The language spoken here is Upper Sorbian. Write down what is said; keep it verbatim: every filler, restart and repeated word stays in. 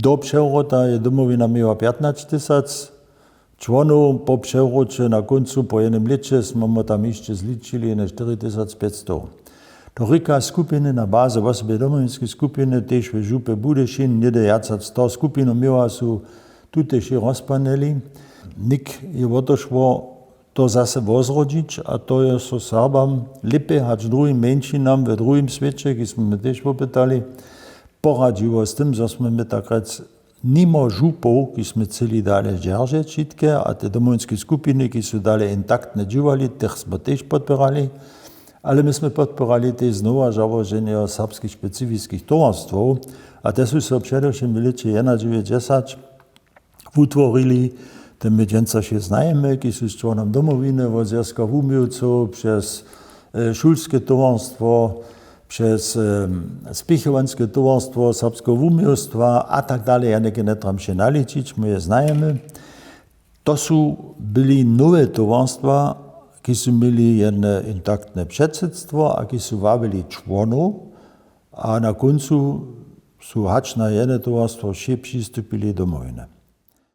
Do přewrota je Domowina měła pjatnaćtysac čłonow, po přewroće na kóncu po jednym lěće smy tam hišće zličili na štyritysac pjećstow. To rěka skupiny na bazy wosebje Domowinskej skupiny, tež w župje Budyšin něhdy wjac hač sto skupinow měła, su tutež rozpadnyli. Nik je wo to šło to zase wozrodźić, a to je so Serbam lěpje hač druhim mjeńšinam w druhim swěće, kiž smy my tež popytali, poradźiło z tym, zo smy my takrać nimo župow, kiž smy chceli dale zdźeržeć wšitke, a te Domowinske skupiny, kiž su dale intaktnje dźěłali, tych smy tež podpěrali. Ale my smy podpěrali tež znowa załoženje serbskich specifiskich towarstwow, a te su so předewšěm w lěće jedynadźewjećdźesat wutworili. Te my dźensa wšě znajemy, kiž su čłonom Domowiny, wot zwjazka wuměłcow přez e, šulske towarstwo, přez e, spěchowanske towarstwo serbskeho wuměłstwa a tak dalej. Ja něke njetrjam wšě naličić, my je znajemy. To su byli nowe towarstwa, kiž su měli jedne intaktne předsydstwo a kiž su wabili čłonow, a na kóncu su hač na jedne towarstwo wšě přistupili Domowiny.